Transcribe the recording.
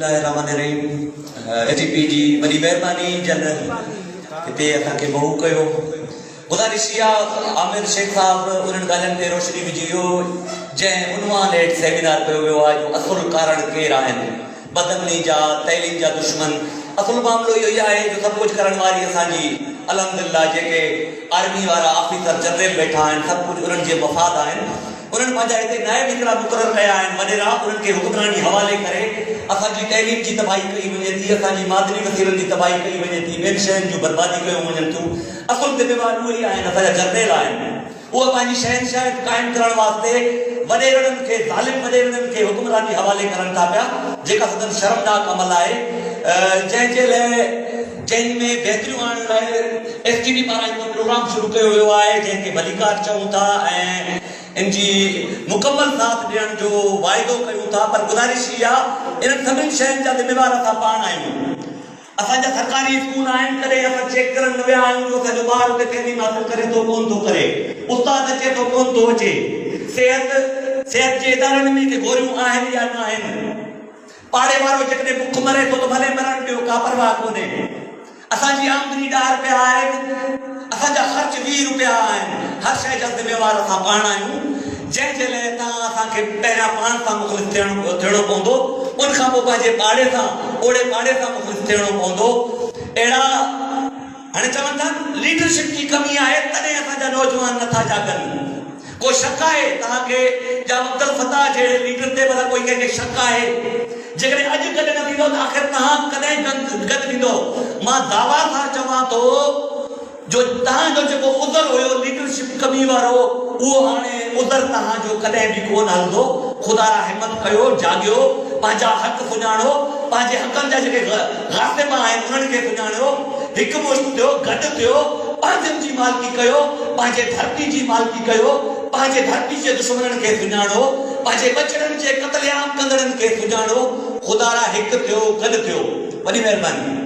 الله الرحمن الرحيم S T P جي وڏي مهرباني جن هتي اسان کي مدعو ڪيو. گذارش اها عامر شيخ صاحب انهن ڳالهين تي روشني وجهي ويو جنهن عنوان هيٺ سيمينار ڪيو ويو آهي جو اصل ڪارڻ ڪير آهن بدامني جا تعليم جا دشمن اصل معاملو اهو ئي آهي جو سڀ ڪجهه ڪرڻ واري اسان جي الحمدلله جيڪي آرمي وارا آفيسر جنرل ويٺا آهن سڀ ڪجهه انهن جي مفاد آهن انهن پنهنجا هتي نائب هڪڙا مقرر ڪيا آهن وڏيرا انهن کي حڪمراني حوالي ڪري اسان جي تعليم جي تباهي ڪئي وڃي ٿي اسان جي معدني وسيلن جي تباهي ڪئي وڃي ٿي ٻين شين جون بربادي ڪيون وڃن ٿيون اصل ذميوار اهي ئي آهن اسان جا جرنيل آهن اهي پنهنجي شهنشاهيت قائم ڪرڻ واسطي وڏيرڙن کي ظالم وڏيرڙن کي حڪمراني حوالي ڪرن ٿا پيا جيڪا سندن شرمناڪ عمل آهي جنهن جي لئه جنهن ۾ بهتريون آڻڻ لاء ايس ٽي پي پاران هڪڙو پروگرام شروع ڪيو ويو آهي جنهن کي ڀليڪار چئون ٿا ۽ ان جي مڪمل ساٿ ڏيڻ جو واعدو ڪيون ٿا پر گذارش اها انهن سڀني شين جا ذميوار اسان پاڻ آهيون اسان جا سرڪاري اسڪول آهن ڪڏهن اسان چيڪ ڪرڻ نه ويا آهيون جو اسان جو ٻار اتي تعليم حاصل ڪري ٿو ڪون ٿو ڪري استاد اچي ٿو ڪون ٿو اچي صحت صحت جي ادارن ۾ ڪي گوريون آهن يا نه آهن پاڙي وارو جيڪڏهن بک مري ٿو ته ڀلي مرڻ ڏيو ڪا پرواهه ڪونهي اسان جي آمدني ڏهه رپيا آهن، اسان جا خرچ 20 رپيا آهن، هر شيء جا ذميوار اسان پاڻ آهيون، جنهن جي لئه توهان اسان کي پهريان پاڻ سان مخلص ٿيڻو پوندو، ان کان پوء پنهنجي پاڙي سان، اوڙي پاڙي سان مخلص ٿيڻو پوندو. اهڙا هاڻي چون ٿا ليڊرشپ جي ڪمي آهي تڏهن اسان جا نوجوان نٿا جاڳن. ڪو شڪ آهي توهان کي ڄام عبدالفتاح جهڙي ليڊر تي ڀلا ڪوئي ڪنهن کي شڪ آهي؟ جيڪڏهن اڄ گڏ نه ٿيندو ته آخر توهان ڪڏهن گڏ ٿيندو؟ مان دعويٰ سان چوان ٿو جو توهان جو جيڪو عذر هيو ليڊرشپ ڪمي وارو اهو هاڻي عذر توهان جو ڪڏهن به ڪونه هلندو. خدارا همت ڪيو، جاڳيو، پنهنجا حق سڃاڻو، پنهنجي حقن جا جيڪي غاصب آهن انهن کي سڃاڻيو، هڪ مشت ٿيو، گڏ ٿيو، پنهنجن جي مالڪي ڪيو، پنهنجي ڌرتي جي مالڪي ڪيو، پنهنجي ڌرتي جي دشمنن کي سڃاڻو، پنهنجي ٻچڙن جي قتل عام ڪندڙن کي سڃاڻو، خدارا هڪ ٿيو، گڏ ٿيو. وڏي مهرباني.